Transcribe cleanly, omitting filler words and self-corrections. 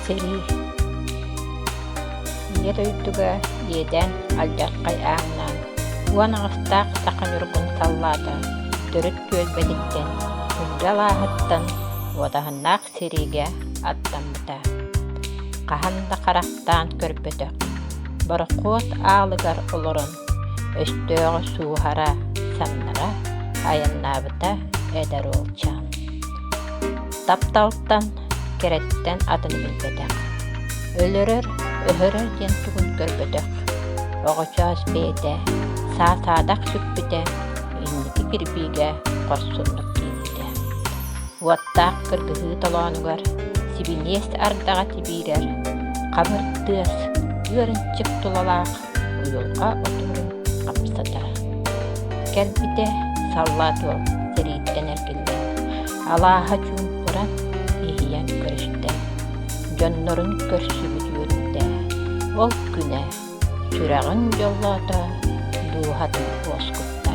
Сэрии Ийэ дойдуга иэдээн алдьархай ааҥнаан, 18-таах саха ньургун саллаата төрүт түөлбэтиттэн, Ылдьа алааһыттан уодаһыннаах сэриигэ аттаммыта. Хаһан да харахтаан көрбөтөх, борохуот аалыгар олорон өстөөҕү сууһара, самнара айаннаабыта эдэр уолчаан. Тапталтан, кэрэттэн атыны билбэтэх, өлөрөр, өһөрөр диэн тугун көрбөтөх, оҕочоос бэйэтэ саа-саадах сүкпүтэ, инники кирбиигэ хорсуннук киирбитэ. Уоттаах кыргыһыы толоонугар сибиниэс ардаҕа тибиирэр, хабыр тыас, ыарынчык тулалаах уйулҕа отуорун хапсатар. Кэлбитэ саллаат уол сэрииттэн эргиллэн, алааһа чуумпуран, иһийэн көрүстэ. Дьоннорун көрсүбүт үөрүүтэ, ол күнэ сүрэҕин дьоллоото, дууһатын уоскутта.